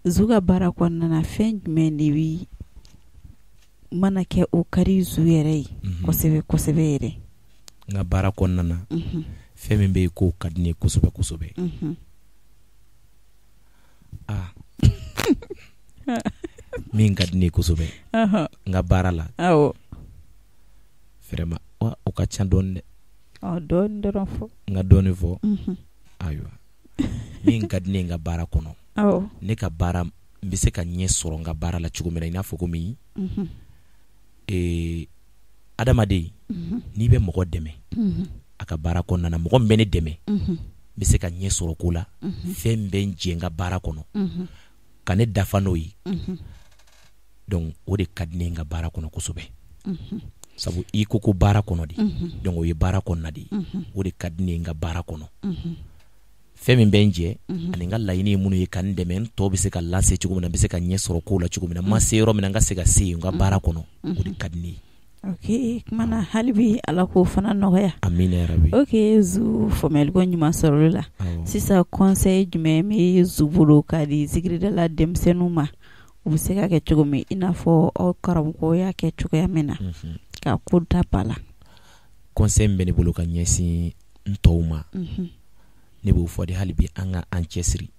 Zou ka baara kɔnɔna na, fɛn jumɛn de bi mana kɛ o ka di Zou yɛrɛ ye kosɛbɛ kosɛbɛ yɛrɛ? N ka baara kɔnɔna na, fɛn min bɛ yen k'o ka di ne ye kosɛbɛ kosɛbɛ, aa, min ka di ne ye kosɛbɛ n ka baara la, vraiment, o ka ca dɔɔni dɛ. Dɔɔni dɔrɔn fɔ. N ka dɔɔni fɔ. Ayiwa, min ka di ne ye n ka baara kɔnɔ, ne ka baara, n bɛ se ka ɲɛ sɔrɔ n ka baara la cogo min na, i n'a fɔ komi adamaden, n'i bɛ mɔgɔ dɛmɛ a ka baara kɔnɔna na, mɔgɔ min bɛ ne dɛmɛ, n bɛ se ka ɲɛ sɔrɔ ko la, fɛn bɛ n jɛ n ka baara kɔnɔ ka ne dafa n'o ye. Donc o de ka di ne ye n ka baara kɔnɔ kosɛbɛ, sabu i ko ko baara kɔnɔ de, donc o ye baara kɔnɔna de ye. O de ka di ne ye n ka baara kɔnɔ. Fɛn min bɛ n jɛ ani n ka laɲini ye minnu ye ka n dɛmɛ, n tɔ bɛ se ka lase cogo min na, n bɛ se ka ɲɛ sɔrɔ kow la cogo min na, n ma se yɔrɔ min na, n ka se ka se yen n ka baara kɔnɔ, o de ka di ne ye. Ok, kumana hali bi Ala k'o fana nɔgɔya. Amina yarabi. Ok Zou, faamuyali ko ɲuman sɔrɔla la. Sisan, conseil jumɛn bɛ Zou bolo ka di zikiridala denmisɛnninw ma, u bɛ se ka kɛ cogo min, i n'a fɔ aw karamɔgɔ y'a kɛ cogoya min na ka ko da ba la? Conseil min bɛ ne bolo ka ɲɛsin n tɔw ma, ne b'o fɔ de, hali bi an ka an cɛsiri.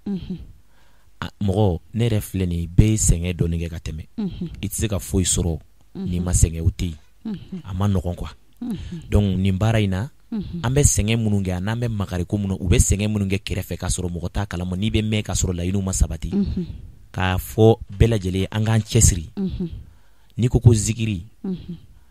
Mɔgɔ, ne yɛrɛ filɛ nin ye, bɛɛ ye sɛgɛn dɔɔni kɛ ka tɛmɛ. I tɛ se ka foyi sɔrɔ n'i ma sɛgɛn, o tɛ yen, a ma nɔgɔn quoi. Donc nin baara in na, an bɛ sɛgɛn minnu kɛ, n'an bɛ makariko minnu, u bɛ sɛgɛn minnu kɛ kɛrɛfɛ k'a sɔrɔ mɔgɔ t'a kalama, n'i bɛ mɛn k'a sɔrɔ laɲiniw ma sabati, k'a fɔ bɛɛ lajɛlen an k'an cɛsiri. N'i ko ko zikiri,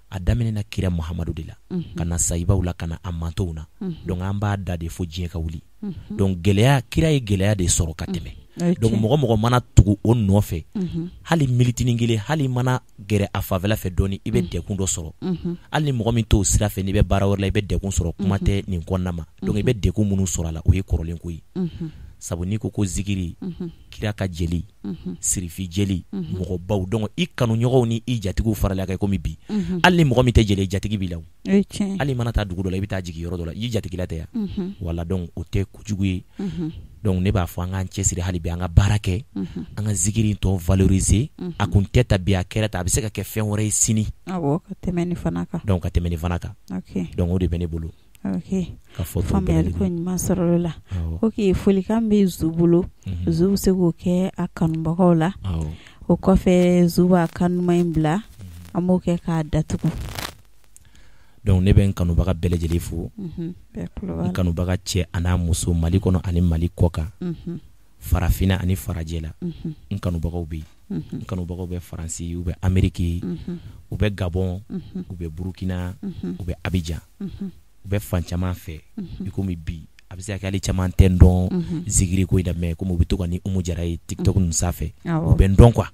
a daminɛna kira Muhamadu de la ka na sayibaw la, ka na a mantow na. Donc an b'a da de fo diɲɛ ka wuli. Donc gɛlɛya, kira ye gɛlɛya de sɔrɔ ka tɛmɛ. Donc mɔgɔ mɔgɔ mana tugu o nɔfɛ, hali militinin kelen, hali mana gɛrɛ a fanfɛla fɛ dɔɔni, i bɛ degun dɔ sɔrɔ. Hali ni mɔgɔ min t'o sira fɛ, n'i bɛ baara wɛrɛ la, i bɛ degun sɔrɔ, kuma tɛ nin kɔnɔna ma. Donc i bɛ degun minnu sɔrɔ a la, o ye kɔrɔlen ko ye. Sabu n'i ko ko zikiri, kira ka jeli, sirifi jeli, mɔgɔbaw, donc i kanuɲɔgɔnw ni i jatigiw farala kan komi bi. Hali ni mɔgɔ min tɛ jeli, jatigi b'i la. Hali mana taa dugu dɔ la, i bɛ taa jigin yɔrɔ dɔ la, i jatigila tɛ yan. Wala, donc o tɛ kojugu ye. Donc ne b'a fɔ an k'an cɛsiri hali bi, an ka baara kɛ, an ka zikiri tɔ valoriser. A kun tɛ ta bi, a kɛra ta, a bɛ se ka kɛ fɛn wɛrɛ ye sini. Awɔ, ka tɛmɛ nin fana kan. Donc ka tɛmɛ nin fana kan. Donc o de bɛ ne bolo. Ka fɔ faamuyali ko ɲuman sɔrɔ o la. Ok, folikan bɛ Zu bolo. Zu bɛ se k'o kɛ a kanubagaw la. O kɔfɛ, Zu b'a kan duman in bila, an b'o kɛ k'a datugu. Donc ne bɛ n kanubaga bɛɛ lajɛlen fo. N kanubaga cɛ an'a muso, Mali kɔnɔ ani Mali kɔ kan, farafinna ani farajɛla, n kanubagaw bɛ yen. N kanubagaw bɛ Faransi, u bɛ Ameriki, u bɛ Gabon, u bɛ Burukina, u bɛ Abidjan, u bɛ fan caman fɛ. I komi bi, a bɛ se ka kɛ hali caman tɛ n dɔn zikiri ko in na, mais komi u bɛ to ka ni Umu Jara ye TikTok ninnu sanfɛ, u bɛ n dɔn quoi.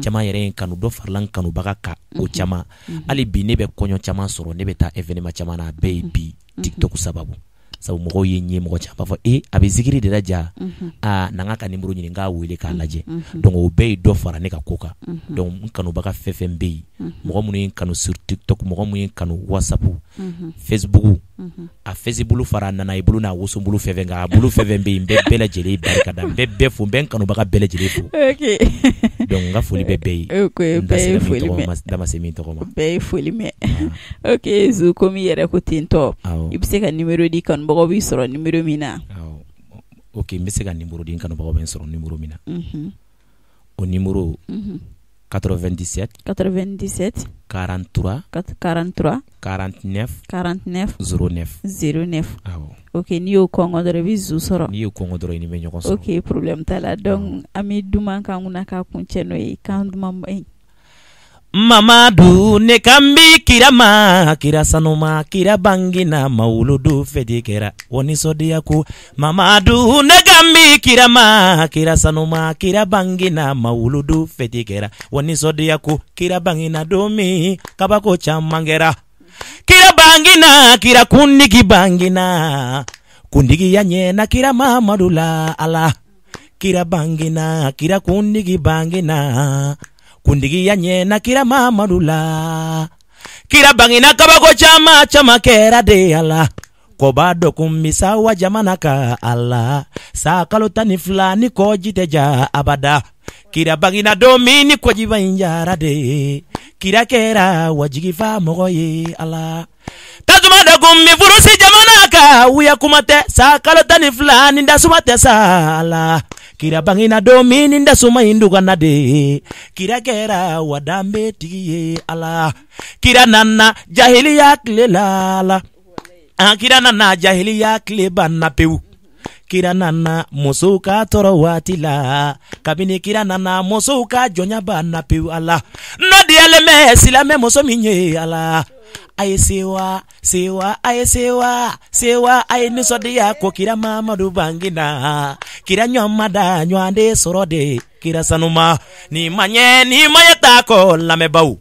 Caman yɛrɛ ye n kanu, dɔ farala n kanubaga kan o caman. Hali bi ne bɛ kɔɲɔ caman sɔrɔ, ne bɛ taa événement caman na, a bɛɛ ye bi TikTok sababu. Sabu mɔgɔw ye n ye, mɔgɔ caman b'a fɔ e a bɛ zikiri de la ja, aa na n ka numéro ɲini, n k'a wele k'a lajɛ. Donc o bɛɛ ye dɔ fara ne ka ko kan. Donc n kanubaga fɛn fɛn bɛ yen, mɔgɔ minnu ye n kanu sur TikTok, mɔgɔ minnu ye n kanu WhatsApp, Facebook, a Facebook fara a nana i bolo n'a wosobolo fɛn fɛn kan, a bolo fɛn fɛn bɛ yen, n bɛ bɛɛ lajɛlen barika da, n bɛ bɛɛ fo, n bɛ n kanubaga bɛɛ lajɛlen fo. Donc n ka foli bɛ bɛɛ ye. Ok, n da sera min tɔgɔ ma, da ma se min tɔgɔ ma. Bɛɛ ye foli mɛn. Ok, Zu, komi i yɛrɛ ko ten tɔ, i bɛ se ka numéro di kanubagaw b'i sɔrɔ numéro min na. Ok, n bɛ se ka numéro di, n kanubagaw bɛ n sɔrɔ numéro min na. O numéro 97 97 43 43 49 49 09. 09. Awɔ. Ok, n'i y'o kɔngɔ dɔrɔn, i bɛ Zu sɔrɔ. N'i y'o kɔngɔ dɔrɔn, i ni bɛ ɲɔgɔn sɔrɔ. Ok, problème t'a la. Donc an bɛ duman k'an kunna k'a kuncɛ n'o ye, kan duman in. Mamadu, ne kan bi kira ma, kira sanuma, kira bangina, mawuludu fɛti kɛra o nisɔndiya ko. Mamadu, ne kan bi kira ma, kira sanuma, kira bangina, mawuludu fɛti kɛra o nisɔndiya ko. Kira bangina don min, kabako caman kɛra. Kira bangina, kira kundigi bangina, kundigiya ɲɛna kira Mamadu la Ala. Kira bangina, kira kundigi bangina, kundigiya ɲɛna kira Mamadu la. Kira bangina, kabako caman caman kɛra de Ala. Kɔba dɔ kun bɛ sawa jamana ka Ala, sa kalo 12 ni kɔji tɛ ja abada. Kira bangina don min ni kɔjiba in jara de, kira kɛra wajigifa mɔgɔ ye Ala. Tasuma dɔ kun bɛ furusi jamana kan, wuya kuma tɛ, sa kalo 12 ni tasuma tɛ sa la. Kira bangina don min ni tasuma in dugana de, kira kɛra wa danbe tigi ye Ala. Kira nana jahiliya tile la la, an kira nana jahiliya tile banna pewu. Kira nana musow ka tɔɔrɔ waati la, kabini kira nana musow ka jɔnya banna pewu Ala. N'o diyalen bɛ silamɛ muso min ye Ala, a ye sewa sewa, a ye sewa sewa, a ye nisɔndiya ko kira Mamadu bangina. Kira ɲɔgɔn ma da ɲɔgɔn de sɔrɔ de, kira sanuma. Ni ma ɲɛ, ni ma ɲɛ t'a kɔ lamɛnbaaw,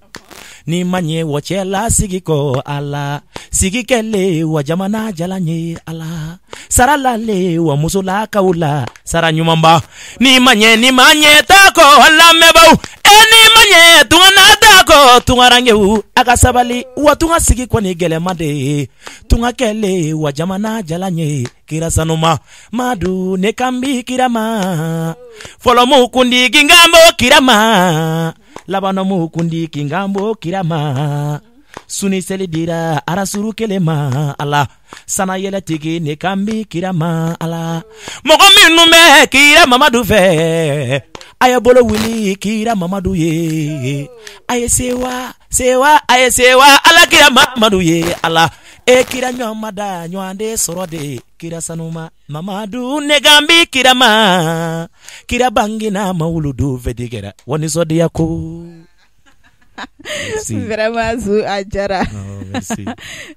ni ma ɲɛ wa cɛ la sigi kɔ Ala. Sigi kɛlen wa jamana jala ye Ala, sara lale wa musolakaw la sara ɲumanba. Ni ma ɲɛ, ni ma ɲɛ t'a kɔ lamɛnbaaw, e ni ma ɲɛ tunga na t'a kɔ tungarankew, a ka sabali wa tunga sigi kɔni gɛlɛma de ye. Tunga kɛlen wa jamana jala ye kira sanuma. Madu, ne kan bi kira ma, fɔlɔ mu kundi kingambo kira ma, laban mu kundi kingambo kira ma. Suni seli dira arasuru kelen ma Ala, sana yɛlɛtigi ne kan bi kira ma Ala. Mɔgɔ minnu bɛ kira Mamadu fɛ, a ye bolo wuli kira Mamadu ye. A ye sewa sewa, a ye sewa Ala kira Mamadu ye Ala. E kira ɲɔgɔn ma da ɲɔgɔn de sɔrɔ de, kira sanuma. Mamadu, ne kan bi kira ma, kira bangina mawuludu fɛti kɛra wa nisɔndiya ko. Merci. Vraiment Zou a diyara. Awɔ, merci.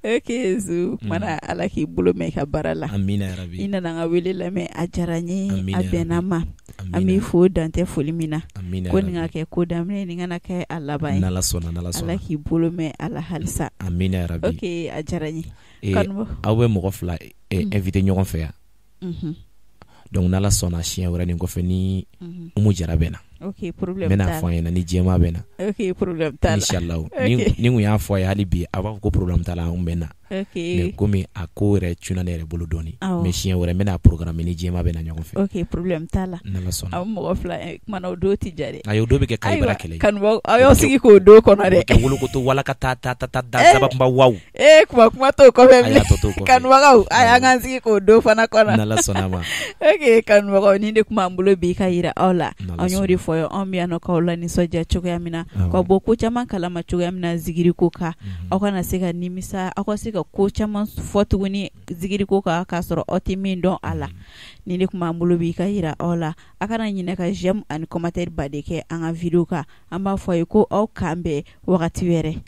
Ok Zou kumana Ala k'i bolo mɛn i ka baara la. Amina yarabi. I nana an ka wele lamɛn a diyara n ye, Amina a bɛnna n ma. Amina. An b'i fo dan tɛ foli min na. Amina Ko nin ka yarabi. kɛ ko daminɛ nin kana kɛ a laban ye. N'Ala sɔnna, n'Ala sɔnna. Ala k'i bolo mɛn a la halisa. Amina yarabi. Ok a diyara n ye. Eh, Kanubaw. aw bɛ mɔgɔ fila invité ɲɔgɔn fɛ yan. Donc n'Ala sɔnna siɲɛ wɛrɛ nin kɔfɛ ni Umu Jara bɛ na. Ok problème N bɛna t'a la. fɔ a ɲɛna ni Jɛma bɛ na. Ok problème t'a la. Inchallah. Ok. Ni kun y'a fɔ a ye hali bi a b'a fɔ ko problème t'a la an bɛ na. Ok. Mais komi a ko yɛrɛ cunna ne yɛrɛ bolo dɔɔni. Awɔ. Mais siɲɛ wɛrɛ n bɛna programme ni Jɛma bɛ na ɲɔgɔn fɛ. Ok problème t'a la. N'Ala sɔnna. Aw mɔgɔ fila kumana o don tɛ ja dɛ. Ayi o don bɛ kɛ Kayibara Ayiwa, kɛlɛ ye. kanubaw aw y'aw sigi k'o don kɔnɔ dɛ. O bɛ kɛ wolokoto walaka ta ta ta ta da Eh. sabakunba waw. Ee kuma kuma t'o kɔfɛ Ayi, bilen. a tɔ t'o kɔfɛ. Kanubagaw a y'an k'an sigi k'o don fana kɔnɔ. N'Ala sɔnna a ma. Ok kanubagaw nin de tun b'an bolo bi ka yira aw la. N'Ala An y'o de fɔ ye anw bɛ yan nɔ k'aw la nisɔndiya cogoya min na. Awɔ. Ka bɔ ko caman kalama cogoya min na zikiri ko kan. Aw kana se ka nimisa, aw ka se ka ko caman fɔ tuguni zikiri ko kan k'a sɔrɔ aw tɛ min dɔn a la. Nin de tun b'an bolo bi ka yira aw la. A kana ɲinɛ ka j'aime ani commentaire ba de kɛ an ka video kan. An b'a fɔ a ye ko aw k'an bɛn wagati wɛrɛ.